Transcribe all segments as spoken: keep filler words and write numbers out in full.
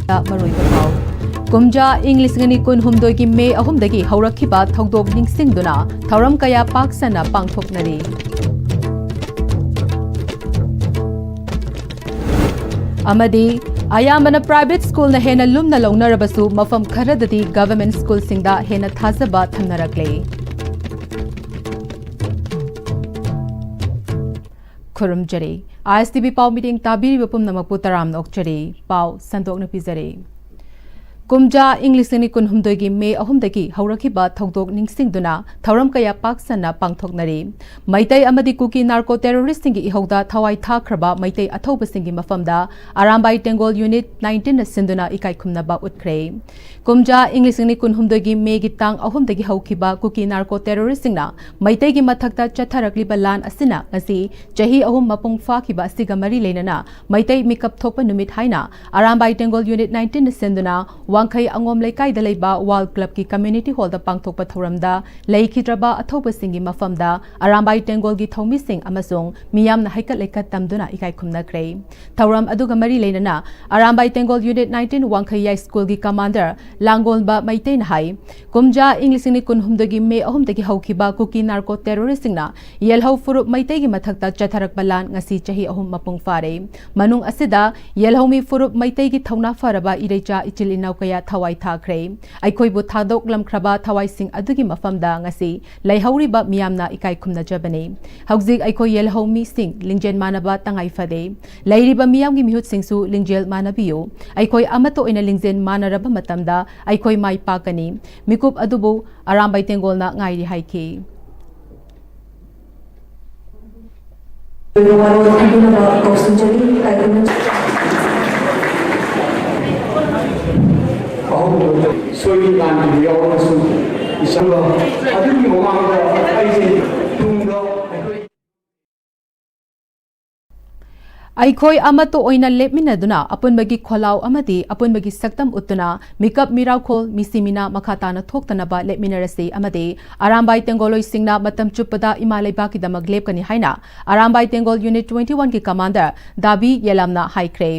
ꯃꯔꯨꯑꯣꯏꯕ ꯄꯥꯎ꯫ ꯀꯨꯝꯖꯥ ꯏꯪ ꯂꯤꯁꯤꯡ ꯑꯅꯤ ꯀꯨꯟꯍꯨꯝꯗꯣꯏꯒꯤ ꯃꯦ ꯑꯍꯨꯝꯗꯒꯤ ꯍꯧꯔꯛꯈꯤꯕ ꯊꯧꯗꯣꯛ ꯅꯤꯡꯁꯤꯡꯗꯨꯅ ꯊꯧꯔꯝ ꯀꯌꯥ ꯄꯥꯛ ꯁꯟꯅ ꯄꯥꯡꯊꯣꯛꯅꯔꯤ꯫ ꯑꯃꯗꯤ ꯑꯌꯥꯝꯕꯅ private schoolꯅ ꯍꯦꯟꯅ ꯂꯨꯝꯅ ꯂꯧꯅꯔꯕꯁꯨ ꯃꯐꯝ ꯈꯔꯗꯗꯤ government schoolꯁꯤꯡꯗ ꯍꯦꯟꯅ ꯊꯥꯖꯕ ꯊꯝꯅꯔꯛꯂꯦ꯫ ꯈꯨꯔꯨꯝꯖꯔꯤ꯫ ISTV ꯄꯥꯎ ꯃꯤꯠꯌꯦꯡ ꯇꯥꯕꯤꯔꯤꯕ ꯄꯨꯝꯅꯃꯛꯄꯨ ꯇꯔꯥꯝꯅ ꯑꯣꯛꯆꯔꯤ꯫ ꯄꯥꯎ ꯁꯟꯗꯣꯛꯅ ꯄꯤꯖꯔꯤ꯫ ꯀꯨꯝꯖꯥ ꯏꯪ ꯂꯤꯁꯤꯡ ꯑꯅꯤ ꯀꯨꯟꯍꯨꯝꯗꯣꯏꯒꯤ ꯃꯦ ꯑꯍꯨꯝꯗꯒꯤ ꯍꯧꯔꯛꯈꯤꯕ ꯊꯧꯗꯣꯛ ꯅꯤꯡꯁꯤꯡꯗꯨꯅ ꯊꯧꯔꯝ ꯀꯌꯥ ꯄꯥꯛ ꯁꯟꯅ ꯄꯥꯡꯊꯣꯛꯅꯔꯤ꯫ ꯃꯩꯇꯩ ꯑꯃꯗꯤ ꯀꯨꯀꯤ narco terroristꯁꯤꯡꯒꯤ ꯏꯍꯧꯗ ꯊꯋꯥꯏ ꯊꯥꯈ꯭ꯔꯕ ꯃꯩꯇꯩ ꯑꯊꯧꯕꯁꯤꯡꯒꯤ ꯃꯐꯝꯗ ꯑꯔꯥꯝꯕꯥꯏ ꯇꯦꯡꯒꯣꯜ unit nineteenꯅ ꯁꯤꯟꯗꯨꯅ ꯏꯀꯥꯏ ꯈꯨꯝꯅꯕ ꯎꯠꯈ꯭ꯔꯦ꯫ ꯀꯨꯝꯖꯥ ꯏꯪ ꯂꯤꯁꯤꯡ ꯑꯅꯤ ꯀꯨꯟꯍꯨꯝꯗꯣꯏꯒꯤ ꯃꯦꯒꯤ ꯇꯥꯡ ꯑꯍꯨꯝꯗꯒꯤ ꯍꯧꯈꯤꯕ ꯀꯨꯀꯤ narco terroristꯁꯤꯡꯅ ꯃꯩꯇꯩꯒꯤ ꯃꯊꯛꯇ ꯆꯠꯊꯔꯛꯂꯤꯕ ꯂꯥꯟ ꯑꯁꯤꯅ ꯉꯁꯤ ꯆꯍꯤ ꯑꯍꯨꯝ ꯃꯄꯨꯡ ꯐꯥꯈꯤꯕ ꯑꯁꯤꯒ ꯃꯔꯤ ꯂꯩꯅꯅ ꯃꯩꯇꯩ ꯃꯤꯀꯞ ꯊꯣꯛꯄ ꯅꯨꯃꯤꯠ ꯍꯥꯏꯅ ꯑꯔꯥꯝꯕꯥꯏ ꯇꯦꯡꯒꯣꯜ unit nineteenꯅ ꯁꯤꯟꯗꯨꯅ ꯋꯥꯡꯈꯩ ꯑꯉꯣꯝ ꯂꯩꯀꯥꯏꯗ ꯂꯩꯕ World Clubꯀꯤ community hallꯗ ꯄꯥꯡꯊꯣꯛꯄ ꯊꯧꯔꯝꯗ ꯂꯩꯈꯤꯗ꯭ꯔꯕ ꯑꯊꯧꯕꯁꯤꯡꯒꯤ ꯃꯐꯝꯗ ꯑꯔꯥꯝꯕꯥꯏ ꯇꯦꯡꯒꯣꯜꯒꯤ ꯊꯧꯃꯤꯁꯤꯡ ꯑꯃꯁꯨꯡ ꯃꯤꯌꯥꯝꯅ ꯍꯩꯀꯠ ꯂꯩꯀꯠ ꯇꯝꯗꯨꯅ ꯏꯀꯥꯏ ꯈꯨꯝꯅꯈ꯭ꯔꯦ꯫ ꯊꯧꯔꯝ ꯑꯗꯨꯒ ꯃꯔꯤ ꯂꯩꯅꯅ ꯑꯔꯥꯝꯕꯥꯏ ꯇꯦꯡꯒꯣꯜ unit nineteen ꯋꯥꯡꯈꯩ ꯌꯥꯏꯁ꯭ꯀꯨꯜꯒꯤ commander ꯂꯥꯡꯒꯣꯜꯕ ꯃꯩꯇꯩꯅ ꯍꯥꯏ, ꯀꯨꯝꯖꯥ ꯏꯪ ꯂꯤꯁꯤꯡ ꯑꯅꯤ ꯀꯨꯟꯍꯨꯝꯗꯣꯏꯒꯤ ꯃꯦ ꯑꯍꯨꯝꯗꯒꯤ ꯍꯧꯈꯤꯕ ꯀꯨꯀꯤ narco terroristꯁꯤꯡꯅ ꯌꯦꯜꯍꯧ ꯐꯨꯔꯨꯞ ꯃꯩꯇꯩꯒꯤ ꯃꯊꯛꯇ ꯆꯠꯊꯔꯛꯄ ꯂꯥꯟ ꯉꯁꯤ ꯆꯍꯤ ꯑꯍꯨꯝ ꯃꯄꯨꯡ ꯐꯥꯔꯦ꯫ ꯃꯅꯨꯡ ꯑꯁꯤꯗ ꯌꯦꯜꯍꯧꯃꯤ ꯐꯨꯔꯨꯞ ꯃꯩꯇꯩꯒꯤ ꯊꯧꯅꯥ ꯐꯔꯕ ꯏꯔꯩꯆꯥ ꯏꯆꯤꯜ ꯏꯅꯥꯎ ꯀꯌꯥ ꯊꯋꯥꯏ ꯊꯥꯈ꯭ꯔꯦ꯫ ꯑꯩꯈꯣꯏꯕꯨ ꯊꯥꯗꯣꯛꯂꯝꯈ꯭ꯔꯕ ꯊꯋꯥꯏꯁꯤꯡ ꯑꯗꯨꯒꯤ ꯃꯐꯝꯗ ꯉꯁꯤ ꯂꯩꯍꯧꯔꯤꯕ ꯃꯤꯌꯥꯝꯅ ꯏꯀꯥꯏ ꯈꯨꯝꯅꯖꯕꯅꯤ꯫ ꯍꯧꯖꯤꯛ ꯑꯩꯈꯣꯏ ꯌꯦꯜꯍꯧ ꯃꯤꯁꯤꯡ ꯂꯤꯡꯖꯦꯜ ꯃꯥꯟꯅꯕ ꯇꯉꯥꯏ ꯐꯗꯦ꯫ ꯂꯩꯔꯤꯕ ꯃꯤꯌꯥꯝꯒꯤ ꯃꯤꯍꯨꯠꯁꯤꯡꯁꯨ ꯂꯤꯡꯖꯦꯜ ꯃꯥꯟꯅꯕꯤꯌꯨ꯫ ꯑꯩꯈꯣꯏ ꯑꯃꯠꯇ ꯑꯣꯏꯅ ꯂꯤꯡꯖꯦꯜ ꯃꯥꯟꯅꯔꯕ ꯃꯇꯝꯗ ꯑꯩꯈꯣꯏ ꯃꯥꯏ ꯄꯥꯛꯀꯅꯤ꯫ ꯃꯤꯀꯨꯞ ꯑꯗꯨꯕꯨ ꯑꯔꯥꯝꯕꯥꯏ ꯇꯦꯡꯒꯣꯜꯅ ꯉꯥꯏꯔꯤ ꯍꯥꯏꯈꯤ꯫ ꯑꯣꯏꯕ ꯋꯥꯔꯣꯜ ꯄꯤꯕꯤꯅꯕ ꯀꯧꯁꯤꯟꯖꯔꯤ꯫ ꯀꯥꯏꯀꯨꯅ ꯑꯍꯧꯕꯗ ꯁꯣꯏꯈꯤ ꯂꯥꯟꯈꯤꯕ ꯌꯥꯎꯔꯒꯁꯨ ꯏꯁꯝꯕ ꯑꯗꯨꯒꯤ ꯃꯃꯥꯡꯗ ꯑꯩꯁꯦ ꯇꯨꯡꯗ ꯑꯩꯈꯣꯏ ꯑꯩꯈꯣꯏ ꯑꯃꯠꯇ ꯑꯣꯏꯅ ꯂꯦꯞꯃꯤꯟꯅꯗꯨꯅ ꯑꯄꯨꯟꯕꯒꯤ ꯈꯣꯜꯂꯥꯎ ꯑꯃꯗꯤ ꯑꯄꯨꯟꯕꯒꯤ ꯁꯛꯇꯝ ꯎꯠꯇꯨꯅ ꯃꯤꯀꯞ ꯃꯤꯔꯥꯎꯈꯣꯜ ꯃꯤꯁꯤ ꯃꯤꯅꯥ ꯃꯈꯥ ꯇꯥꯅ ꯊꯣꯛꯇꯅꯕ ꯂꯦꯞꯃꯤꯟꯅꯔꯁꯤ ꯑꯃꯗꯤ ꯑꯔꯥꯝꯕꯥꯏ ꯇꯦꯡꯒꯣꯜꯂꯣꯏꯁꯤꯡꯅ ꯃꯇꯝ ꯆꯨꯞꯄꯗ ꯏꯃꯥ ꯂꯩꯕꯥꯛꯀꯤꯗꯃꯛ ꯂꯦꯞꯀꯅꯤ ꯍꯥꯏꯅ ꯑꯔꯥꯝꯕꯥꯏ ꯇꯦꯡꯒꯣꯜ Unit twenty one ꯒꯤ commander ꯗꯥꯕꯤ ꯌꯦꯂꯥꯝꯅ ꯍꯥꯏꯈ꯭ꯔꯦ꯫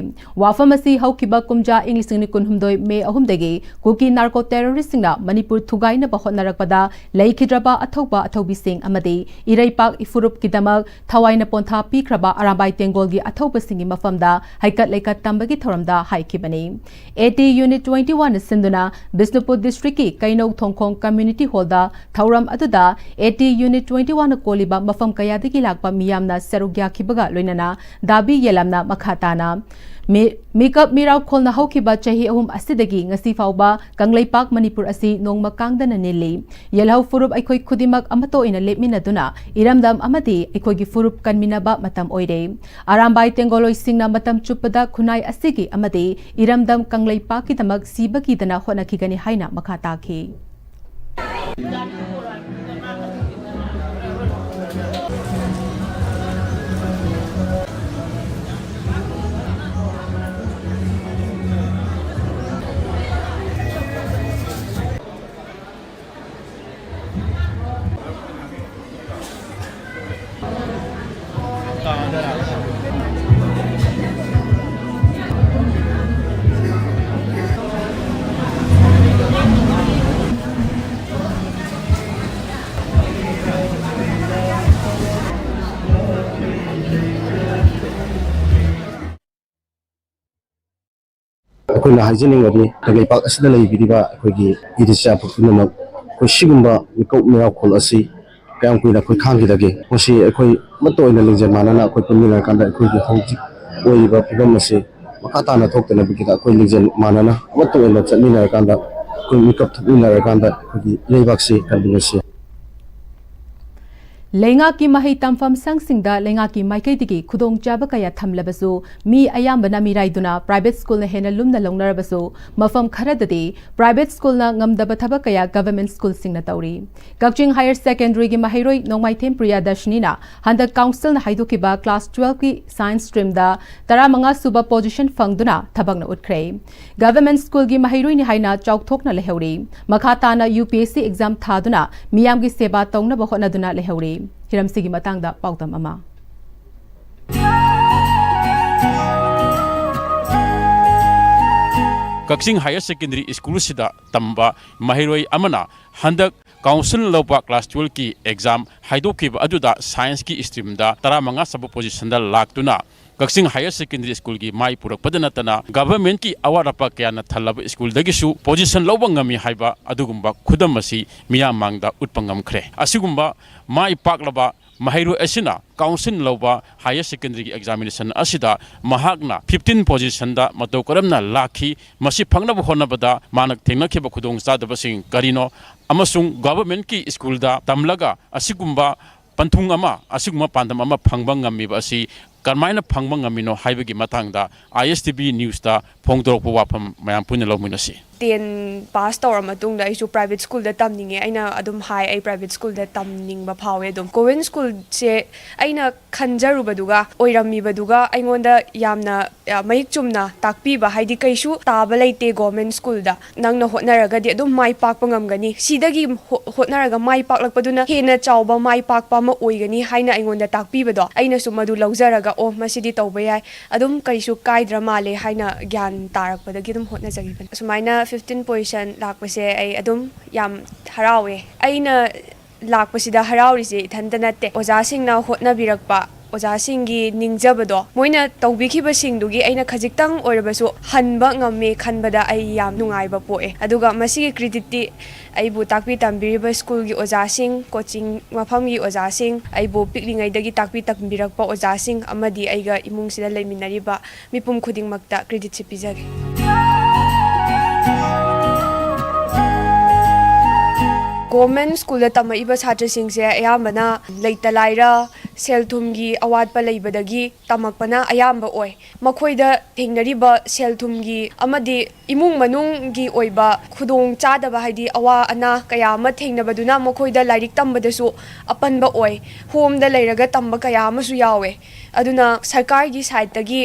ꯋꯥꯐꯝ ꯑꯁꯤ ꯍꯧꯈꯤꯕ ꯀꯨꯝꯖꯥ ꯏꯪ ꯂꯤꯁꯤꯡ ꯑꯅꯤ ꯀꯨꯟꯍꯨꯝꯗꯣꯏ May ꯑꯍꯨꯝꯗꯒꯤ ꯀꯨꯀꯤ narco terroristꯁꯤꯡꯅ ꯃꯅꯤꯄꯨꯔ ꯊꯨꯒꯥꯏꯅꯕ ꯍꯣꯠꯅꯔꯛꯄꯗ ꯂꯩꯈꯤꯗ꯭ꯔꯕ ꯑꯊꯧꯕ ꯑꯊꯧꯕꯤꯁꯤꯡ ꯑꯃꯗꯤ ꯏꯔꯩꯄꯥꯛ ꯏꯐꯨꯔꯨꯞꯀꯤꯗꯃꯛ ꯊꯋꯥꯏꯅ ꯄꯣꯟꯊꯥ ꯄꯤꯈ꯭ꯔꯕ ꯑꯔꯥꯝꯕꯥꯏ ꯇꯦꯡꯒꯣꯜꯒꯤ ꯑꯊꯧꯕꯁꯤꯡꯒꯤ ꯃꯐꯝꯗ ꯍꯩꯀꯠ ꯂꯩꯀꯠ ꯇꯝꯕꯒꯤ ꯊꯧꯔꯝꯗ ꯍꯥꯏꯈꯤꯕꯅꯤ꯫ AT Unit twenty one ꯁꯤꯟꯗꯨꯅ ꯕꯤꯁꯅꯨꯄꯨꯔ districtꯀꯤ ꯀꯩꯅꯧ ꯊꯣꯡꯈꯣꯡ community hallꯗ ꯊꯧꯔꯝ ꯑꯗꯨꯗ AT Unit twenty one ꯀꯣꯜꯂꯤꯕ ꯃꯐꯝ ꯀꯌꯥꯗꯒꯤ ꯂꯥꯛꯄ ꯃꯤꯌꯥꯝꯅ ꯁꯔꯨꯛ ꯌꯥꯈꯤꯕꯒ ꯂꯣꯏꯅꯅ ꯗꯥꯕꯤ ꯌꯦꯂꯥꯝꯅ ꯃꯈꯥ ꯇꯥꯅ ꯃꯤ-, ꯃꯤꯀꯞ ꯃꯤꯔꯥꯎ ꯈꯣꯜꯅ ꯍꯧꯈꯤꯕ ꯆꯍꯤ ꯑꯍꯨꯝ ꯑꯁꯤꯗꯒꯤ ꯉꯁꯤ ꯐꯥꯎꯕ ꯀꯪꯂꯩꯄꯥꯛ ꯃꯅꯤꯄꯨꯔ ꯑꯁꯤ ꯅꯣꯡꯃ ꯀꯥꯡꯗꯅ ꯅꯤꯜꯂꯤ꯫ ꯌꯦꯜꯍꯧ ꯐꯨꯔꯨꯞ ꯑꯩꯈꯣꯏ ꯈꯨꯗꯤꯡꯃꯛ ꯑꯃꯠꯇ ꯑꯣꯏꯅ ꯂꯦꯞꯃꯤꯟꯅꯗꯨꯅ ꯏꯔꯝꯗꯝ ꯑꯃꯗꯤ ꯑꯩꯈꯣꯏꯒꯤ ꯐꯨꯔꯨꯞ ꯀꯟꯃꯤꯟꯅꯕ ꯃꯇꯝ ꯑꯣꯏꯔꯦ꯫ ꯑꯔꯥꯝꯕꯥꯏ ꯇꯦꯡꯒꯣꯜꯂꯣꯏꯁꯤꯡꯅ ꯃꯇꯝ ꯆꯨꯞꯄꯗ ꯈꯨꯟꯅꯥꯏ ꯑꯁꯤꯒꯤ ꯑꯃꯗꯤ ꯏꯔꯝꯗꯝ ꯀꯪꯂꯩꯄꯥꯛꯀꯤꯗꯃꯛ ꯁꯤꯕꯒꯤꯗꯅ ꯍꯣꯠꯅꯈꯤꯒꯅꯤ ꯍꯥꯏꯅ ꯃꯈꯥ ꯇꯥꯈꯤ꯫ ꯑꯩꯈꯣꯏꯅ ꯍꯥꯏꯖꯅꯤꯡꯕꯗꯤ ꯀꯪꯂꯩꯄꯥꯛ ꯑꯁꯤꯗ ꯂꯩꯕꯤꯔꯤꯕ ꯑꯩꯈꯣꯏꯒꯤ ꯏꯔꯤꯆꯥ ꯄꯨꯝꯅꯃꯛ ꯑꯩꯈꯣꯏ ꯁꯤꯒꯨꯝꯕ ꯃꯤꯀꯨꯞ ꯃꯤꯔꯥꯎꯈꯣꯜ ꯑꯁꯤ ꯀꯌꯥꯝ ꯀꯨꯏꯅ ꯑꯩꯈꯣꯏ ꯈꯥꯡꯈꯤꯗꯒꯦ? ꯃꯁꯤ ꯑꯩꯈꯣꯏ ꯑꯃꯠꯇ ꯑꯣꯏꯅ ꯂꯤꯡꯖꯦꯜ ꯃꯥꯟꯅꯅ ꯑꯩꯈꯣꯏ ꯄꯨꯟꯃꯤꯟꯅꯔꯀꯥꯟꯗ ꯑꯩꯈꯣꯏꯒꯤ ꯍꯧꯖꯤꯛ ꯑꯣꯏꯔꯤꯕ ꯐꯤꯕꯝ ꯑꯁꯤ ꯃꯈꯥ ꯇꯥꯅ ꯊꯣꯛꯇꯅꯕꯒꯤꯗ ꯑꯩꯈꯣꯏ ꯂꯤꯡꯖꯦꯜ ꯃꯥꯟꯅꯅ ꯑꯃꯠꯇ ꯑꯣꯏꯅ ꯆꯠꯃꯤꯟꯅꯔꯀꯥꯟꯗ ꯑꯩꯈꯣꯏ ꯃꯤꯀꯞ ꯊꯣꯛꯃꯤꯟꯅꯔꯀꯥꯟꯗ ꯑꯩꯈꯣꯏꯒꯤ ꯂꯩꯕꯥꯛꯁꯤ ꯀꯟꯃꯤꯟꯅꯁꯤ꯫ ꯂꯩꯉꯥꯛꯀꯤ ꯃꯍꯩ ꯇꯝꯐꯝ ꯁꯪꯁꯤꯡꯗ ꯂꯩꯉꯥꯛꯀꯤ ꯃꯥꯏꯀꯩꯗꯒꯤ ꯈꯨꯗꯣꯡꯆꯥꯕ ꯀꯌꯥ ꯊꯝꯂꯕꯁꯨ, ꯃꯤ ꯑꯌꯥꯝꯕꯅ ꯃꯤꯔꯥꯏꯗꯨꯅ private schoolꯅ ꯍꯦꯟꯅ ꯂꯨꯝꯅ ꯂꯧꯅꯔꯕꯁꯨ, ꯃꯐꯝ ꯈꯔꯗꯗꯤ private schoolꯅ ꯉꯝꯗꯕ ꯊꯕꯛ ꯀꯌꯥ government schoolꯁꯤꯡꯅ ꯇꯧꯔꯤ꯫ ꯀꯛꯆꯤꯡ Higher Secondary ꯒꯤ ꯃꯍꯩꯔꯣꯏ ꯅꯣꯡꯃꯥꯏꯊꯦꯝ ꯄ꯭ꯔꯤꯌꯥꯗꯔꯁꯤꯅꯤꯅ ꯍꯟꯗꯛ councilꯅ ꯍꯥꯏꯗꯣꯛꯈꯤꯕ class twelve ꯀꯤ science streamꯗ ꯇꯔꯥꯃꯉꯥ ꯁꯨꯕ position ꯐꯪꯗꯨꯅ ꯊꯕꯛꯅ ꯎꯠꯈ꯭ꯔꯦ꯫ Government schoolꯒꯤ ꯃꯍꯩꯔꯣꯏꯅꯤ ꯍꯥꯏꯅ ꯆꯥꯎꯊꯣꯛꯅ ꯂꯩꯍꯧꯔꯤ꯫ ꯃꯈꯥ ꯇꯥꯅ UPSC exam ꯊꯥꯗꯨꯅ ꯃꯤꯌꯥꯝꯒꯤ ꯁꯦꯕꯥ ꯇꯧꯅꯕ ꯍꯣꯠꯅꯗꯨꯅ ꯂꯩꯍꯧꯔꯤ꯫ ꯍꯤꯔꯝꯁꯤꯒꯤ ꯃꯇꯥꯡꯗ ꯄꯥꯎꯗꯝ ꯑꯃ꯫ ꯀꯛꯆꯤꯡ Higher Secondary Schoolꯁꯤꯗ ꯇꯝꯕ ꯃꯍꯩꯔꯣꯏ ꯑꯃꯅ ꯍꯟꯗꯛ councilꯅ ꯂꯧꯕ class twelve ꯀꯤ exam ꯍꯥꯏꯗꯣꯛꯈꯤꯕ ꯑꯗꯨꯗ science ꯀꯤ streamꯗ ꯇꯔꯥꯃꯉꯥ ꯁꯨꯕ positionꯗ ꯂꯥꯛꯇꯨꯅ ꯀꯛꯆꯤꯡ Higher Secondary Schoolꯒꯤ ꯃꯥꯏ ꯄꯨꯔꯛꯄꯗ ꯅꯠꯇꯅ governmentꯀꯤ ꯑꯋꯥꯠ ꯑꯄꯥ ꯀꯌꯥꯅ ꯊꯜꯂꯕ schoolꯗꯒꯤꯁꯨ position ꯂꯧꯕ ꯉꯝꯃꯤ ꯍꯥꯏꯕ ꯑꯗꯨꯒꯨꯝꯕ ꯈꯨꯗꯝ ꯑꯁꯤ ꯃꯤꯌꯥꯝ ꯃꯥꯡꯗ ꯎꯠꯄ ꯉꯝꯈ꯭ꯔꯦ꯫ ꯑꯁꯤꯒꯨꯝꯕ ꯃꯥꯏ ꯄꯥꯛꯂꯕ ꯃꯍꯩꯔꯣꯏ ꯑꯁꯤꯅ councilꯅ ꯂꯧꯕ Higher Secondary ꯒꯤ examination ꯑꯁꯤꯗ ꯃꯍꯥꯛꯅ fifteen positionꯗ ꯃꯇꯧ ꯀꯔꯝꯅ ꯂꯥꯛꯈꯤ, ꯃꯁꯤ ꯐꯪꯅꯕ ꯍꯣꯠꯅꯕꯗ ꯃꯥꯅ ꯊꯦꯡꯅꯈꯤꯕ ꯈꯨꯗꯣꯡꯆꯥꯗꯕꯁꯤꯡ ꯀꯔꯤꯅꯣ ꯑꯃꯁꯨꯡ governmentꯀꯤ schoolꯗ ꯇꯝꯂꯒ ꯑꯁꯤꯒꯨꯝꯕ ꯄꯟꯊꯨꯡ ꯑꯃ, ꯑꯁꯤꯒꯨꯝꯕ ꯄꯥꯟꯗꯝ ꯑꯃ ꯐꯪꯕ ꯉꯝꯃꯤꯕ ꯑꯁꯤ ꯀꯔꯝꯍꯥꯏꯅ ꯐꯪꯕ ꯉꯝꯃꯤꯅꯣ ꯍꯥꯏꯕꯒꯤ ꯃꯇꯥꯡꯗ ISTV Newsꯇ ꯐꯣꯡꯗꯣꯔꯛꯄ ꯋꯥꯐꯝ ꯃꯌꯥꯝ ꯄꯨꯟꯅ ꯂꯧꯃꯤꯟꯅꯁꯤ꯫ Ten pass ꯇꯧꯔ ꯃꯇꯨꯡꯗ ꯑꯩꯁꯨ private schoolꯗ ꯇꯝꯅꯤꯡꯉꯦ꯫ ꯑꯩꯅ ꯑꯗꯨꯝ ꯍꯥꯏ, "ꯑꯩ private schoolꯗ ꯇꯝꯅꯤꯡꯕ ꯐꯥꯎꯋꯦ꯫" ꯑꯗꯨꯝ government schoolꯁꯦ ꯑꯩꯅ ꯈꯟꯖꯔꯨꯕꯗꯨꯒ ꯑꯣꯏꯔꯝꯃꯤꯕꯗꯨꯒ ꯑꯩꯉꯣꯟꯗ ꯌꯥꯝꯅ, ꯑ, ꯃꯌꯦꯛ ꯆꯨꯝꯅ ꯇꯥꯛꯄꯤꯕ, ꯍꯥꯏꯗꯤ ꯀꯩꯁꯨ ꯇꯥꯕ ꯂꯩꯇꯦ government schoolꯗ꯫ ꯅꯪꯅ ꯍꯣꯠꯅꯔꯒꯗꯤ ꯑꯗꯨꯝ ꯃꯥꯏ ꯄꯥꯛꯄ ꯉꯝꯒꯅꯤ꯫ ꯁꯤꯗꯒꯤ ꯍꯣ-, ꯍꯣꯠꯅꯔꯒ ꯃꯥꯏ ꯄꯥꯛꯂꯛꯄꯗꯨꯅ ꯍꯦꯟꯅ ꯆꯥꯎꯕ ꯃꯥꯏ ꯄꯥꯛꯄ ꯑꯃ ꯑꯣꯏꯒꯅꯤ ꯍꯥꯏꯅ ꯑꯩꯉꯣꯟꯗ ꯇꯥꯛꯄꯤꯕꯗꯣ, ꯑꯩꯅꯁꯨ ꯃꯗꯨ ꯂꯧꯖꯔꯒ, "ꯑꯣ, ꯃꯁꯤꯗꯤ ꯇꯧꯕ ꯌꯥꯏ, ꯑꯗꯨꯝ ꯀꯩꯁꯨ ꯀꯥꯏꯗ꯭ꯔ ꯃꯥꯜꯂꯦ" ꯍꯥꯏꯅ ꯒ꯭ꯌꯥꯟ ꯇꯥꯔꯛꯄꯗꯒꯤ ꯑꯗꯨꯝ ꯍꯣꯠꯅꯖꯈꯤꯕꯅꯤ꯫ ꯑꯁꯨꯃꯥꯏꯅ fifteen position ꯂꯥꯛꯄꯁꯦ ꯑꯩ ꯑꯗꯨꯝ ꯌꯥꯝ ꯍꯔꯥꯎꯋꯦ꯫ ꯑꯩꯅ ꯂꯥꯛꯄꯁꯤꯗ ꯍꯔꯥꯎꯔꯤꯁꯦ ꯏꯊꯟꯇ ꯅꯠꯇꯦ꯫ ꯑꯣꯖꯥꯁꯤꯡꯅ ꯍꯣꯠꯅꯕꯤꯔꯛꯄ, ꯑꯣꯖꯥꯁꯤꯡꯒꯤ ꯅꯤꯡꯖꯕꯗꯣ, ꯃꯣꯏꯅ ꯇꯧꯕꯤꯈꯤꯕꯁꯤꯡꯗꯨꯒꯤ ꯑꯩꯅ ꯈꯖꯤꯛꯇꯪ ꯑꯣꯏꯔꯕꯁꯨ ꯍꯟꯕ ꯉꯝꯃꯦ ꯈꯟꯕꯗ ꯑꯩ ꯌꯥꯝ ꯅꯨꯡꯉꯥꯏꯕ ꯄꯣꯛꯑꯦ꯫ ꯑꯗꯨꯒ ꯃꯁꯤꯒꯤ creditꯇꯤ ꯑꯩꯕꯨ ꯇꯥꯛꯄꯤ ꯇꯝꯕꯤꯔꯤꯕ schoolꯒꯤ ꯑꯣꯖꯥꯁꯤꯡ, coaching ꯃꯐꯝꯒꯤ ꯑꯣꯖꯥꯁꯤꯡ, ꯑꯩꯕꯨ ꯄꯤꯛꯂꯤꯉꯩꯗꯒꯤ ꯇꯥꯛꯄꯤ ꯇꯝꯕꯤꯔꯛꯄ ꯑꯣꯖꯥꯁꯤꯡ ꯑꯃꯗꯤ ꯑꯩꯒ ꯏꯃꯨꯡꯁꯤꯗ ꯂꯩꯃꯤꯟꯅꯔꯤꯕ ꯃꯤꯄꯨꯝ ꯈꯨꯗꯤꯡꯃꯛꯇ creditꯁꯤ ꯄꯤꯖꯒꯦ꯫ ꯒꯣꯔꯃꯦꯟ ꯁ꯭ꯀꯨꯜꯗ ꯇꯝꯃꯛꯏꯕ ꯁꯥꯇ꯭ꯔꯁꯤꯡꯁꯦ ꯑꯌꯥꯝꯕꯅ ꯂꯩꯇ ꯂꯥꯏꯔ, ꯁꯦꯜ ꯊꯨꯝꯒꯤ ꯑꯋꯥꯠꯄ ꯂꯩꯕꯗꯒꯤ ꯇꯝꯃꯛꯄꯅ ꯑꯌꯥꯝꯕ ꯑꯣꯏ꯫ ꯃꯈꯣꯏꯗ ꯊꯦꯡꯅꯔꯤꯕ ꯁꯦꯜ ꯊꯨꯝꯒꯤ ꯑꯃꯗꯤ ꯏꯃꯨꯡ ꯃꯅꯨꯡꯒꯤ ꯑꯣꯏꯕ ꯈꯨꯗꯣꯡ ꯆꯥꯗꯕ, ꯍꯥꯏꯗꯤ ꯑꯋꯥ ꯑꯅꯥ ꯀꯌꯥ ꯑꯃ ꯊꯦꯡꯅꯕꯗꯨꯅ ꯃꯈꯣꯏꯗ ꯂꯥꯏꯔꯤꯛ ꯇꯝꯕꯗꯁꯨ ꯑꯄꯟꯕ ꯑꯣꯏ꯫ ꯍꯣꯝꯗ ꯂꯩꯔꯒ ꯇꯝꯕ ꯀꯌꯥ ꯑꯃꯁꯨ ꯌꯥꯎꯋꯦ꯫ ꯑꯗꯨꯅ ꯁꯔꯀꯥꯔꯒꯤ ꯁꯥꯏꯠꯇꯒꯤ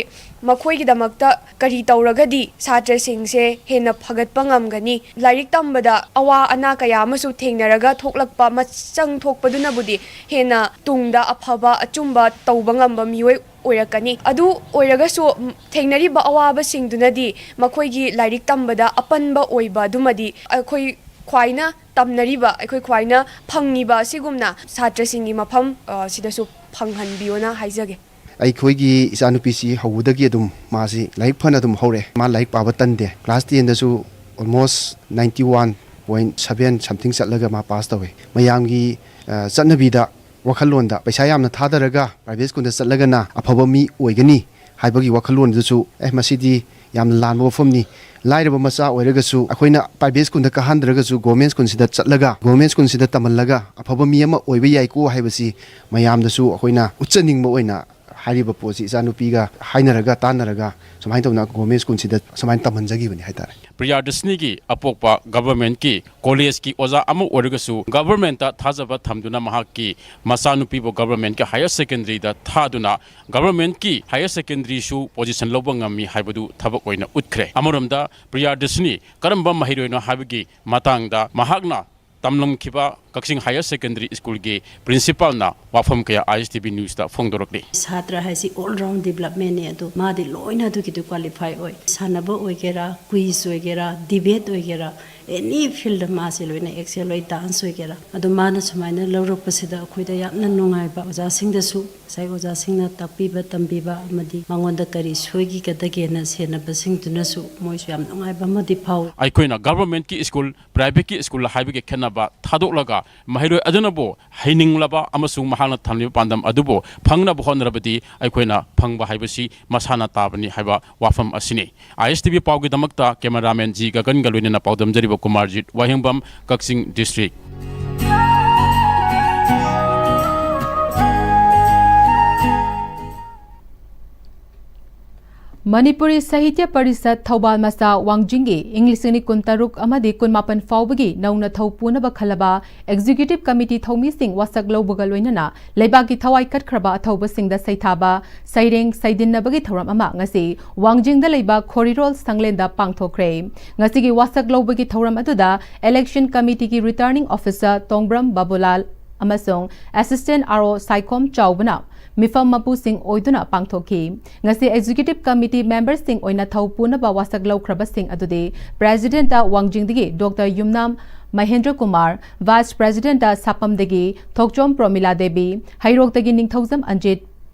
ꯃꯈꯣꯏꯒꯤꯗꯃꯛꯇ ꯀꯔꯤ ꯇꯧꯔꯒꯗꯤ ꯁꯥꯇ꯭ꯔꯁꯤꯡꯁꯦ ꯍꯦꯟꯅ ꯐꯒꯠꯄ ꯉꯝꯒꯅꯤ? ꯂꯥꯏꯔꯤꯛ ꯇꯝꯕꯗ ꯑꯋꯥ ꯑꯅꯥ ꯀꯌꯥ ꯑꯃꯁꯨ ꯊꯦꯡꯅꯔꯒ ꯊꯣꯛꯂꯛꯄ ꯃꯆꯪ ꯊꯣꯛꯄꯗꯨꯅꯕꯨꯗꯤ ꯍꯦꯟꯅ ꯇꯨꯡꯗ ꯑꯐꯕ ꯑꯆꯨꯝꯕ ꯇꯧꯕ ꯉꯝꯕ ꯃꯤꯑꯣꯏ ꯑꯣꯏꯔꯛꯀꯅꯤ꯫ ꯑꯗꯨ ꯑꯣꯏꯔꯒꯁꯨ, ꯝ, ꯊꯦꯡꯅꯔꯤꯕ ꯑꯋꯥꯕꯁꯤꯡꯗꯨꯅꯗꯤ ꯃꯈꯣꯏꯒꯤ ꯂꯥꯏꯔꯤꯛ ꯇꯝꯕꯗ ꯑꯄꯟꯕ ꯑꯣꯏꯕ ꯑꯗꯨꯃꯗꯤ ꯑꯩꯈꯣꯏ ꯈ꯭ꯋꯥꯏꯅ ꯇꯝꯅꯔꯤꯕ, ꯑꯩꯈꯣꯏ ꯈ꯭ꯋꯥꯏꯅ ꯐꯪꯉꯤꯕ ꯑꯁꯤꯒꯨꯝꯅ ꯁꯥꯇ꯭ꯔꯁꯤꯡꯒꯤ ꯃꯐꯝ, ꯑ, ꯁꯤꯗꯁꯨ ꯐꯪꯍꯟꯕꯤꯌꯣꯅ ꯍꯥꯏꯖꯒꯦ꯫ ꯑꯩꯈꯣꯏꯒꯤ ꯏꯆꯥꯅꯨꯄꯤꯁꯤ ꯍꯧꯕꯗꯒꯤ ꯑꯗꯨꯝ ꯃꯥꯁꯤ ꯂꯥꯏꯔꯤꯛ ꯐꯅ ꯑꯗꯨꯝ ꯍꯧꯔꯛꯑꯦ꯫ ꯃꯥ ꯂꯥꯏꯔꯤꯛ ꯄꯥꯕ ꯇꯟꯗꯦ꯫ ꯀ꯭ꯂꯥꯁ ꯇꯦꯟꯗꯁꯨ almost ninety one point seven something ꯆꯠꯂꯒ ꯃꯥ ꯄꯥꯁ ꯇꯧꯋꯦ꯫ ꯃꯌꯥꯝꯒꯤ, ꯑ, ꯆꯠꯅꯕꯤꯗ, ꯋꯥꯈꯜꯂꯣꯟꯗ ꯄꯩꯁꯥ ꯌꯥꯝꯅ ꯊꯥꯗꯔꯒ ꯄ꯭ꯔꯥꯏꯚꯦꯠ ꯁ꯭ꯀꯨꯜꯗ ꯆꯠꯂꯒꯅ ꯑꯐꯕ ꯃꯤ ꯑꯣꯏꯒꯅꯤ ꯍꯥꯏꯕꯒꯤ ꯋꯥꯈꯜꯂꯣꯟꯗꯨꯁꯨ, ꯑꯦ, ꯃꯁꯤꯗꯤ ꯌꯥꯝꯅ ꯂꯥꯟꯕ ꯋꯥꯐꯝꯅꯤ꯫ ꯂꯥꯏꯔꯕ ꯃꯆꯥ ꯑꯣꯏꯔꯒꯁꯨ ꯑꯩꯈꯣꯏꯅ ꯄ꯭ꯔꯥꯏꯚꯦꯠ ꯁ꯭ꯀꯨꯜꯗ ꯀꯥꯍꯟꯗ꯭ꯔꯒꯁꯨ ꯒꯣꯔꯃꯦꯟ ꯁ꯭ꯀꯨꯜꯁꯤꯗ ꯆꯠꯂꯒ, ꯒꯣꯔꯃꯦꯟ ꯁ꯭ꯀꯨꯜꯁꯤꯗ ꯇꯝꯍꯜꯂꯒ ꯑꯐꯕ ꯃꯤ ꯑꯃ ꯑꯣꯏꯕ ꯌꯥꯏꯀꯣ ꯍꯥꯏꯕꯁꯤ ꯃꯌꯥꯝꯗꯁꯨ ꯑꯩꯈꯣꯏꯅ ꯎꯠꯆꯅꯤꯡꯕ ꯑꯣꯏꯅ ꯍꯥꯏꯔꯤꯕ ꯄꯣꯠꯁꯤ ꯏꯆꯥꯅꯨꯄꯤꯒ ꯍꯥꯏꯅꯔꯒ ꯇꯥꯟꯅꯔꯒ ꯁꯨꯃꯥꯏꯅ ꯇꯧꯅ ꯒꯣꯔꯃꯦꯟ ꯁ꯭ꯀꯨꯜꯁꯤꯗ ꯁꯨꯃꯥꯏꯅ ꯇꯝꯍꯟꯖꯈꯤꯕꯅꯤ ꯍꯥꯏꯇꯥꯔꯦ꯫ ꯄ꯭ꯔꯤꯌꯥꯗꯔꯁꯤꯅꯤꯒꯤ ꯑꯄꯣꯛꯄ ꯒꯚꯔꯟꯃꯦꯟꯠꯀꯤ ꯀꯣꯂꯦꯖꯀꯤ ꯑꯣꯖꯥ ꯑꯃ ꯑꯣꯏꯔꯒꯁꯨ ꯒꯚꯔꯟꯃꯦꯟꯠꯇ ꯊꯥꯖꯕ ꯊꯝꯗꯨꯅ ꯃꯍꯥꯛꯀꯤ ꯃꯆꯥꯅꯨꯄꯤꯕꯨ ꯒꯚꯔꯟꯃꯦꯟꯠꯀꯤ ꯍꯥꯌꯔ ꯁꯦꯀꯦꯟꯗꯔꯤꯗ ꯊꯥꯗꯨꯅ ꯒꯚꯔꯟꯃꯦꯟꯠꯀꯤ ꯍꯥꯌꯔ ꯁꯦꯀꯦꯟꯗꯔꯤꯁꯨ ꯄꯣꯖꯤꯁꯟ ꯂꯧꯕ ꯉꯝꯃꯤ ꯍꯥꯏꯕꯗꯨ ꯊꯕꯛ ꯑꯣꯏꯅ ꯎꯠꯈ꯭ꯔꯦ꯫ ꯑꯃꯔꯣꯝꯗ ꯄ꯭ꯔꯤꯌꯥꯗꯔꯁꯤꯅꯤ ꯀꯔꯝꯕ ꯃꯍꯩꯔꯣꯏꯅꯣ ꯍꯥꯏꯕꯒꯤ ꯃꯇꯥꯡꯗ ꯃꯍꯥꯛꯅ ꯇꯝꯂꯝꯈꯤꯕ ꯀꯛꯆꯤꯡ ꯍꯥꯌꯔ ꯁꯦꯀꯦꯟꯗꯔꯤ ꯁ꯭ꯀꯨꯜꯒꯤ ꯄ꯭ꯔꯤꯟꯁꯤꯄꯥꯜꯅ ꯋꯥꯐꯝ ꯀꯌꯥ ISTV ꯅ꯭ꯌꯨꯁꯇ ꯐꯣꯡꯗꯣꯔꯛꯂꯤ꯫ ꯁꯥꯇ꯭ꯔ ꯍꯥꯏꯁꯤ all round developmentꯅꯦ, ꯑꯗꯣ ꯃꯥꯗꯤ ꯂꯣꯏꯅ ꯑꯗꯨꯒꯤꯗꯨ qualify ꯑꯣꯏ꯫ ꯁꯥꯟꯅꯕ ꯑꯣꯏꯒꯦꯔꯥ, quiz ꯑꯣꯏꯒꯦꯔꯥ, debate ꯑꯣꯏꯒꯦꯔꯥ, any fieldꯗ ꯃꯥꯁꯦ ꯂꯣꯏꯅ excel ꯑꯣꯏ, dance ꯑꯣꯏꯒꯦꯔꯥ꯫ ꯑꯗꯣ ꯃꯥꯅ ꯁꯨꯃꯥꯏꯅ ꯂꯧꯔꯛꯄꯁꯤꯗ ꯑꯩꯈꯣꯏꯗ ꯌꯥꯝꯅ ꯅꯨꯡꯉꯥꯏꯕ, ꯑꯣꯖꯥꯁꯤꯡꯗꯁꯨ, ꯉꯁꯥꯏ ꯑꯣꯖꯥꯁꯤꯡꯅ ꯇꯥꯛꯄꯤꯕ ꯇꯝꯕꯤꯕ ꯑꯃꯗꯤ ꯃꯉꯣꯟꯗ ꯀꯔꯤ ꯁꯣꯏꯈꯤꯒꯗꯒꯦꯅ ꯁꯦꯟꯅꯕꯁꯤꯡꯗꯨꯅꯁꯨ ꯃꯣꯏꯁꯨ ꯌꯥꯝ ꯅꯨꯡꯉꯥꯏꯕ ꯑꯃꯗꯤ ꯐꯥꯎꯏ꯫ ꯑꯩꯈꯣꯏꯅ ꯒꯚꯔꯟꯃꯦꯟꯠꯀꯤ ꯁ꯭ꯀꯨꯜ, ꯄ꯭ꯔꯥꯏꯚꯦꯠꯀꯤ ꯁ꯭ꯀꯨꯜ ꯍꯥꯏꯕꯒꯤ ꯈꯦꯠꯅꯕ ꯊꯥꯗꯣꯛꯂꯒ ꯃꯍꯩꯔꯣꯏ ꯑꯗꯨꯅꯕꯨ ꯍꯩꯅꯤꯡꯂꯕ ꯑꯃꯁꯨꯡ ꯃꯍꯥꯛꯅ ꯊꯝꯂꯤꯕ ꯄꯥꯟꯗꯝ ꯑꯗꯨꯕꯨ ꯐꯪꯅꯕ ꯍꯣꯠꯅꯔꯕꯗꯤ ꯑꯩꯈꯣꯏꯅ ꯐꯪꯕ ꯍꯥꯏꯕꯁꯤ ꯃꯁꯥꯅ ꯇꯥꯕꯅꯤ ꯍꯥꯏꯕ ꯋꯥꯐꯝ ꯑꯁꯤꯅꯤ꯫ ꯑꯥꯏ ꯑꯦꯁ ꯇꯤ ꯚꯤ ꯄꯥꯎꯒꯤꯗꯃꯛꯇ ꯀꯦꯃꯦꯔꯥꯃꯦꯟ ꯖꯤ ꯒꯒꯟꯒ ꯂꯣꯏꯅꯅ ꯄꯥꯎꯗꯝꯖꯔꯤꯕ ꯀꯨꯃꯥꯔꯖꯤꯠ, ꯋꯥꯍꯦꯡꯕꯝ, ꯀꯛꯆꯤꯡ ꯗꯤꯁꯇ꯭ꯔꯤꯛ꯫ ꯃꯅꯤꯄꯨꯔꯤ ꯁꯥꯍꯤꯇ꯭ꯌ ꯄꯔꯤꯁꯠ ꯊꯧꯕꯥꯜ ꯃꯆꯥ ꯋꯥꯡꯖꯤꯡꯒꯤ ꯏꯪ ꯂꯤꯁꯤꯡ ꯑꯅꯤ ꯀꯨꯟꯇꯔꯨꯛ ꯑꯃꯗꯤ ꯀꯨꯟꯃꯥꯄꯟ ꯐꯥꯎꯕꯒꯤ ꯅꯧꯅ ꯊꯧ ꯄꯨꯅꯕ ꯈꯜꯂꯕ ꯑꯦꯛꯖꯤꯀ꯭ꯌꯨꯇꯤꯚ ꯀꯃꯤꯇꯤ ꯊꯧꯃꯤꯁꯤꯡ ꯋꯥꯁꯛ ꯂꯧꯕꯒ ꯂꯣꯏꯅꯅ ꯂꯩꯕꯥꯛꯀꯤ ꯊꯋꯥꯏ ꯀꯠꯈ꯭ꯔꯕ ꯑꯊꯧꯕꯁꯤꯡꯗ ꯁꯩꯊꯥꯕ ꯁꯩꯔꯦꯡ ꯁꯩꯗꯤꯟꯅꯕꯒꯤ ꯊꯧꯔꯝ ꯑꯃ ꯉꯁꯤ ꯋꯥꯡꯖꯤꯡꯗ ꯂꯩꯕ ꯈꯣꯔꯤꯔꯣꯜ ꯁꯪꯂꯦꯟꯗ ꯄꯥꯡꯊꯣꯛꯈ꯭ꯔꯦ꯫ ꯉꯁꯤꯒꯤ ꯋꯥꯁꯛ ꯂꯧꯕꯒꯤ ꯊꯧꯔꯝ ꯑꯗꯨꯗ ꯏꯂꯦꯛꯁꯟ ꯀꯃꯤꯇꯤꯒꯤ ꯔꯤꯇꯔꯅꯤꯡ ꯑꯣꯐꯤꯁꯔ ꯇꯣꯡꯕ꯭ꯔꯝ ꯕꯥꯕꯨꯂꯥꯜ ꯑꯃꯁꯨꯡ ꯑꯦꯁꯤꯁꯇꯦꯟꯠ ꯑꯥꯔ ꯑꯣ ꯁꯥꯏꯈꯣꯝ ꯆꯥꯎꯕꯅ ꯃꯤꯐꯝ ꯃꯄꯨꯁꯤꯡ ꯑꯣꯏꯗꯨꯅ ꯄꯥꯡꯊꯣꯛꯈꯤ꯫ ꯉꯁꯤ ꯑꯦꯛꯖꯤꯀ꯭ꯌꯨꯇꯤꯚ ꯀꯃꯤꯇꯤ ꯃꯦꯝꯕꯔꯁꯤꯡ ꯑꯣꯏꯅ ꯊꯧ ꯄꯨꯅꯕ ꯋꯥꯁꯛ ꯂꯧꯈ꯭ꯔꯕꯁꯤꯡ ꯑꯗꯨꯗꯤ ꯄ꯭ꯔꯦꯁꯤꯗꯦꯟꯠꯇ ꯋꯥꯡꯖꯤꯡꯗꯒꯤ ꯗꯣꯛꯇꯔ ꯌꯨꯝꯅꯥꯝ ꯃꯍꯦꯟꯗ꯭ꯔ ꯀꯨꯃꯥꯔ, ꯚꯥꯏꯁ ꯄ꯭ꯔꯦꯁꯤꯗꯦꯟꯠꯇ ꯁꯥꯄꯝꯗꯒꯤ ꯊꯣꯛꯆꯣꯝ ꯄ꯭ꯔꯣꯃꯤꯂꯥ ꯗꯦꯕꯤ, ꯍꯩꯔꯣꯛꯇꯒꯤ ꯅꯤꯡꯊꯧꯖꯝ ꯑꯟꯖꯤꯠ,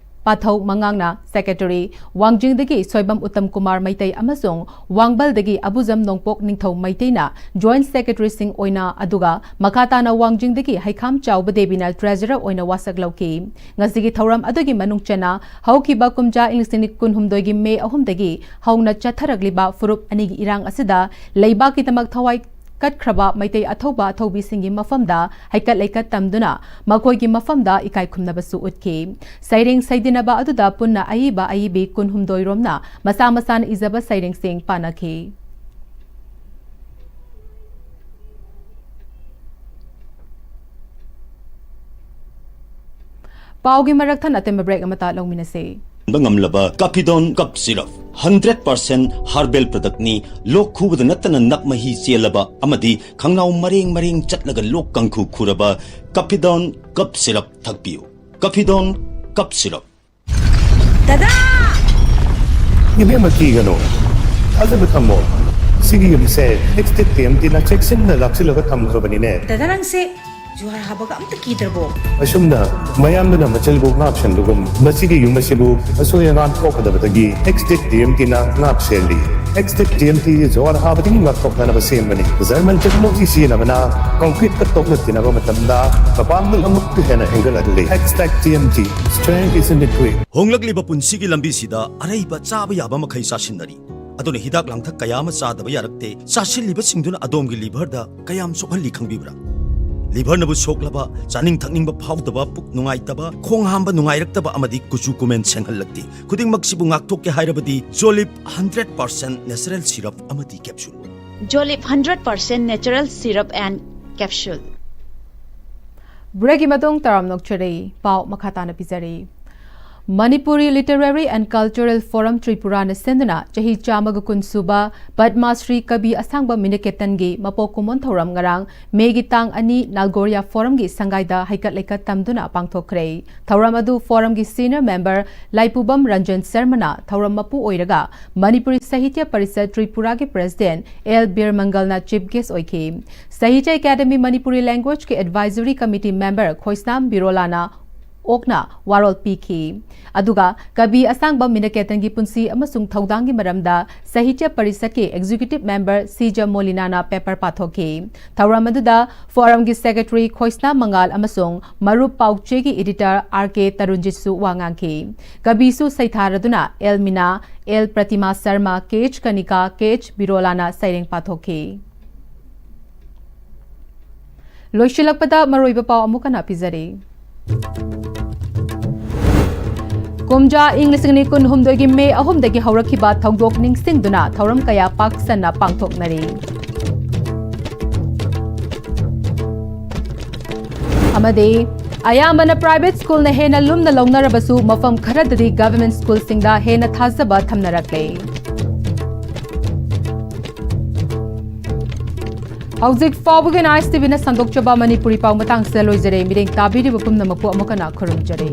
ꯄꯥꯊꯧ ꯃꯉꯥꯡꯅ ꯁꯦꯀ꯭ꯔꯦꯇꯔꯤ, ꯋꯥꯡꯖꯤꯡꯗꯒꯤ ꯁꯣꯏꯕꯝ ꯎꯠꯇꯝ ꯀꯨꯃꯥꯔ ꯃꯩꯇꯩ ꯑꯃꯁꯨꯡ ꯋꯥꯡꯕꯜꯗꯒꯤ ꯑꯕꯨꯖꯝ ꯅꯣꯡꯄꯣꯛ ꯅꯤꯡꯊꯧ ꯃꯩꯇꯩꯅ ꯖꯣꯏꯟꯠ ꯁꯦꯀ꯭ꯔꯦꯇꯔꯤꯁꯤꯡ ꯑꯣꯏꯅ, ꯑꯗꯨꯒ ꯃꯈꯥ ꯇꯥꯅ ꯋꯥꯡꯖꯤꯡꯗꯒꯤ ꯍꯩꯈꯥꯝ ꯆꯥꯎꯕ ꯗꯦꯕꯤꯅ ꯇ꯭ꯔꯦꯖꯔꯔ ꯑꯣꯏꯅ ꯋꯥꯁꯛ ꯂꯧꯈꯤ꯫ ꯉꯁꯤꯒꯤ ꯊꯧꯔꯝ ꯑꯗꯨꯒꯤ ꯃꯅꯨꯡ ꯆꯟꯅ ꯍꯧꯈꯤꯕ ꯀꯨꯝꯖꯥ ꯏꯪ ꯂꯤꯁꯤꯡ ꯑꯅꯤ ꯀꯨꯟꯍꯨꯝꯗꯣꯏꯒꯤ ꯃꯦ ꯑꯍꯨꯝꯗꯒꯤ ꯍꯧꯅ ꯆꯠꯊꯔꯛꯂꯤꯕ ꯐꯨꯔꯨꯞ ꯑꯅꯤꯒꯤ ꯏꯔꯥꯡ ꯑꯁꯤꯗ ꯂꯩꯕꯥꯛꯀꯤꯗꯃꯛ ꯊꯋꯥꯏ ꯀꯠꯈ꯭ꯔꯕ ꯃꯩꯇꯩ ꯑꯊꯧꯕ ꯑꯊꯧꯕꯤꯁꯤꯡꯒꯤ ꯃꯐꯝꯗ ꯍꯩꯀꯠ ꯂꯩꯀꯠ ꯇꯝꯗꯨꯅ ꯃꯈꯣꯏꯒꯤ ꯃꯐꯝꯗ ꯏꯀꯥꯏ ꯈꯨꯝꯅꯕꯁꯨ ꯎꯠꯈꯤ꯫ ꯁꯩꯔꯦꯡ ꯁꯩꯗꯤꯟꯅꯕ ꯑꯗꯨꯗ ꯄꯨꯟꯅ ꯑꯏꯕ ꯑꯏꯕꯤ ꯀꯨꯟꯍꯨꯝꯗꯣꯏ ꯔꯣꯝꯅ ꯃꯁꯥ ꯃꯁꯥꯅ ꯏꯖꯕ ꯁꯩꯔꯦꯡꯁꯤꯡ ꯄꯥꯟꯅꯈꯤ꯫ ꯄꯥꯎꯒꯤ ꯃꯔꯛ ꯊꯠꯅ ꯑꯇꯦꯟꯕ ꯕ꯭ꯔꯦꯛ ꯑꯃꯇ ꯂꯧꯃꯤꯟꯅꯁꯤ꯫ ꯉꯝꯂꯕ ꯀꯐꯤꯗꯣꯟ cup syrup. Hundred percent herbal ꯄ꯭ꯔꯗꯛꯅꯤ꯫ ꯂꯣꯛ ꯈꯨꯕꯗ ꯅꯠꯇꯅ ꯅꯞ ꯃꯍꯤ ꯆꯦꯜꯂꯕ ꯑꯃꯗꯤ ꯈꯪꯅꯥꯎ ꯃꯔꯦꯡ ꯃꯔꯦꯡ ꯆꯠꯂꯒ ꯂꯣꯛ ꯀꯥꯡꯈꯨ ꯈꯨꯔꯕ ꯀꯐꯤꯗꯣꯟ ꯀꯞ ꯁꯤꯔꯞ ꯊꯛꯄꯤꯌꯨ꯫ ꯀꯐꯤꯗꯣꯟ cup syrup. ꯗꯗꯥ! ꯏꯕꯦꯝꯃ, ꯀꯤꯒꯅꯨ꯫ ꯊꯥꯖꯕ ꯊꯝꯃꯣ꯫ ꯁꯤꯒꯤ ꯌꯨꯝꯁꯦ ꯑꯦꯛꯁꯇꯦꯠ ꯇꯤ ꯑꯦꯝ ꯇꯤꯅ ꯆꯦꯛꯁꯤꯟꯅ ꯂꯥꯛꯁꯤꯜꯂꯒ ꯊꯝꯈ꯭ꯔꯕꯅꯤꯅꯦ꯫ ꯗꯗꯥ, ꯅꯪꯁꯦ ꯖꯨꯍꯥꯔ ꯍꯥꯕꯒ ꯑꯝꯇ ꯀꯤꯗ꯭ꯔꯕꯣ? ꯑꯁꯨꯝꯅ ꯃꯌꯥꯝꯗꯨꯅ ꯃꯆꯜꯕꯨ ꯉꯥꯛ ꯁꯦꯟꯕꯒꯨꯝ, ꯃꯁꯤꯒꯤ ꯌꯨꯝ ꯑꯁꯤꯕꯨ ꯑꯁꯣꯏ ꯑꯉꯥꯝ ꯊꯣꯛꯀꯗꯕꯗꯒꯤ ꯑꯦꯛꯁꯇꯦꯠ ꯇꯤ ꯑꯦꯝ ꯇꯤꯅ ꯉꯥꯛ ꯁꯦꯜꯂꯤ꯫ X-Tech T M T ꯖꯣꯔ ꯍꯥꯕꯗꯒꯤ ꯉꯥꯛꯊꯣꯛꯅꯅꯕ ꯁꯦꯝꯕꯅꯤ꯫ German technology ꯁꯤꯖꯤꯟꯅꯕꯅ concrete ꯀ ꯇꯣꯛꯅ ꯇꯤꯟꯅꯕ ꯃꯇꯝꯗ ꯃꯄꯥꯡꯒꯜ ꯑꯃꯨꯛꯀ ꯍꯦꯟꯅ ꯍꯦꯟꯒꯠꯍꯜꯂꯤ꯫ X-Tech T M T, strength is in the grip. ꯍꯣꯡꯂꯛꯂꯤꯕ ꯄꯨꯟꯁꯤꯒꯤ ꯂꯝꯕꯤꯁꯤꯗ ꯑꯔꯩꯕ ꯆꯥꯕ ꯌꯥꯕ ꯃꯈꯩ ꯆꯥꯁꯤꯟꯅꯔꯤ꯫ ꯑꯗꯨꯅ ꯍꯤꯗꯥꯛ ꯂꯥꯡꯊꯛ ꯀꯌꯥ ꯑꯃ ꯆꯥꯗꯕ ꯌꯥꯔꯛꯇꯦ꯫ ꯆꯥꯁꯤꯜꯂꯤꯕꯁꯤꯡꯗꯨꯅ ꯑꯗꯣꯝꯒꯤ liver ꯗ ꯀꯌꯥꯝ ꯁꯣꯛꯍꯜꯂꯤ ꯈꯪꯕꯤꯕ꯭ꯔꯥ? Liver ꯅꯕꯨ ꯁꯣꯛꯂꯕ, ꯆꯥꯅꯤꯡ ꯊꯛꯅꯤꯡꯕ ꯐꯥꯎꯗꯕ, ꯄꯨꯛ ꯅꯨꯡꯉꯥꯏꯇꯕ, ꯈꯣꯡ ꯍꯥꯝꯕ ꯅꯨꯡꯉꯥꯏꯔꯛꯇꯕ ꯑꯃꯗꯤ ꯀꯨꯆꯨ ꯀꯨꯃꯦꯟ ꯁꯦꯡꯍꯜꯂꯛꯇꯦ꯫ ꯈꯨꯗꯤꯡꯃꯛꯁꯤꯕꯨ ꯉꯥꯛꯊꯣꯛꯀꯦ ꯍꯥꯏꯔꯕꯗꯤ Jolib hundred percent natural syrup ꯑꯃꯗꯤ capsule꯫ Jolib hundred percent natural syrup and capsule꯫ Break ꯀꯤ ꯃꯇꯨꯡ ꯇꯔꯥꯝꯅ ꯑꯣꯛꯆꯔꯤ꯫ ꯄꯥꯎ ꯃꯈꯥ ꯇꯥꯅ ꯄꯤꯖꯔꯤ꯫ Manipuri Literary and Cultural Forum Tripura ꯅ ꯁꯤꯟꯗꯨꯅ ꯆꯍꯤ ꯆꯥꯝꯃꯒ ꯀꯨꯟ ꯁꯨꯕ ꯄꯗꯃ ꯁ꯭ꯔꯤ ꯀꯕꯤ ꯑꯁꯥꯡꯕꯝ ꯃꯤꯅꯀꯦꯇꯟꯒꯤ ꯃꯄꯣꯛ ꯀꯨꯝꯑꯣꯟ ꯊꯧꯔꯝ ꯉꯔꯥꯡ ꯃꯦꯒꯤ ꯇꯥꯡ ꯑꯅꯤ ꯅꯥꯜꯒꯣꯔꯤꯌꯥ Forum ꯒꯤ ꯁꯪꯒꯥꯏꯗ ꯍꯩꯀꯠ ꯂꯩꯀꯠ ꯇꯝꯗꯨꯅ ꯄꯥꯡꯊꯣꯛꯈ꯭ꯔꯦ꯫ ꯊꯧꯔꯝ ꯑꯗꯨ Forum ꯒꯤ senior member ꯂꯥꯏꯄꯨꯕꯝ ꯔꯟꯖꯟ ꯁꯔꯃꯅ ꯊꯧꯔꯝ ꯃꯄꯨ ꯑꯣꯏꯔꯒ ꯃꯅꯤꯄꯨꯔꯤ ꯁꯥꯍꯤꯇ꯭ꯌ ꯄꯔꯤꯁꯠ ꯇ꯭ꯔꯤꯄꯨꯔꯥꯒꯤ president ꯑꯦꯜ ꯕꯤꯔꯃꯪꯒꯜꯅ chief guest ꯑꯣꯏꯈꯤ꯫ ꯁꯥꯍꯤꯇ꯭ꯌ ꯑꯦꯀꯥꯗꯦꯃꯤ ꯃꯅꯤꯄꯨꯔꯤ language ꯀꯤ advisory committee member ꯈꯣꯏꯁꯅꯥꯝ ꯕꯤꯔꯣꯂꯥꯅ ꯑꯣꯛꯅ ꯋꯥꯔꯣꯜ ꯄꯤꯈꯤ꯫ ꯑꯗꯨꯒ ꯀꯕꯤ ꯑꯁꯥꯡꯕꯝ ꯃꯤꯅꯀꯦꯇꯟꯒꯤ ꯄꯨꯟꯁꯤ ꯑꯃꯁꯨꯡ ꯊꯧꯗꯥꯡꯒꯤ ꯃꯔꯝꯗ ꯁꯥꯍꯤꯇ꯭ꯌ ꯄꯔꯤꯁꯠꯀꯤ executive member ꯁꯤꯖ ꯃꯣꯂꯤꯅꯥꯅ paper ꯄꯥꯊꯣꯛꯈꯤ꯫ ꯊꯧꯔꯝ ꯑꯗꯨꯗ Forum ꯒꯤ secretary ꯈꯣꯏꯁꯅꯥꯝ ꯃꯉꯥꯜ ꯑꯃꯁꯨꯡ ꯃꯔꯨꯞ ꯄꯥꯎꯆꯦꯒꯤ editor ꯑꯥꯔ ꯀꯦ ꯇꯔꯨꯟꯖꯤꯠꯁꯨ ꯋꯥ ꯉꯥꯡꯈꯤ꯫ ꯀꯕꯤꯁꯨ ꯁꯩꯊꯥꯔꯗꯨꯅ ꯑꯦꯜ ꯃꯤꯅꯥ, ꯑꯦꯜ ꯄ꯭ꯔꯇꯤꯃꯥ ꯁꯔꯃ, ꯀꯦ ꯑꯩꯆ ꯀꯅꯤꯀꯥ, ꯀꯦ ꯑꯩꯆ ꯕꯤꯔꯣꯂꯥꯅ ꯁꯩꯔꯦꯡ ꯄꯥꯊꯣꯛꯈꯤ꯫ ꯂꯣꯏꯁꯤꯜꯂꯛꯄꯗ ꯃꯔꯨꯑꯣꯏꯕ ꯄꯥꯎ ꯑꯃꯨꯛ ꯍꯟꯅ ꯄꯤꯖꯔꯤ꯫ ꯀꯨꯝꯖꯥ ꯏꯪ ꯂꯤꯁꯤꯡ ꯑꯅꯤ ꯀꯨꯟꯍꯨꯝꯗꯣꯏꯒꯤ ꯃꯦ ꯑꯍꯨꯝꯗꯒꯤ ꯍꯧꯔꯛꯈꯤꯕ ꯊꯧꯗꯣꯛ ꯅꯤꯡꯁꯤꯡꯗꯨꯅ ꯊꯧꯔꯝ ꯀꯌꯥ ꯄꯥꯛ ꯁꯟꯅ ꯄꯥꯡꯊꯣꯛꯅꯔꯤ꯫ ꯑꯃꯗꯤ ꯑꯌꯥꯝꯕꯅ private school ꯅ ꯍꯦꯟꯅ ꯂꯨꯝꯅ ꯂꯧꯅꯔꯕꯁꯨ ꯃꯐꯝ ꯈꯔꯗꯗꯤ government school ꯁꯤꯡꯗ ꯍꯦꯟꯅ ꯊꯥꯖꯕ ꯊꯝꯅꯔꯛꯂꯦ꯫ ꯍꯧꯖꯤꯛ ꯐꯥꯎꯕꯒꯤ ꯑꯣꯏꯅ ꯑꯥꯏ ꯑꯦꯁ ꯇꯤ ꯚꯤ ꯅ ꯁꯟꯗꯣꯛꯆꯕ ꯃꯅꯤꯄꯨꯔꯤ ꯄꯥꯎ ꯃꯇꯥꯡꯁꯤꯗ ꯂꯣꯏꯖꯔꯦ꯫ ꯃꯤꯠꯌꯦꯡ ꯇꯥꯕꯤꯔꯤꯕ ꯄꯨꯝꯅꯃꯛꯄꯨ ꯑꯃꯨꯛ ꯍꯟꯅ ꯈꯨꯔꯨꯝꯖꯔꯤ꯫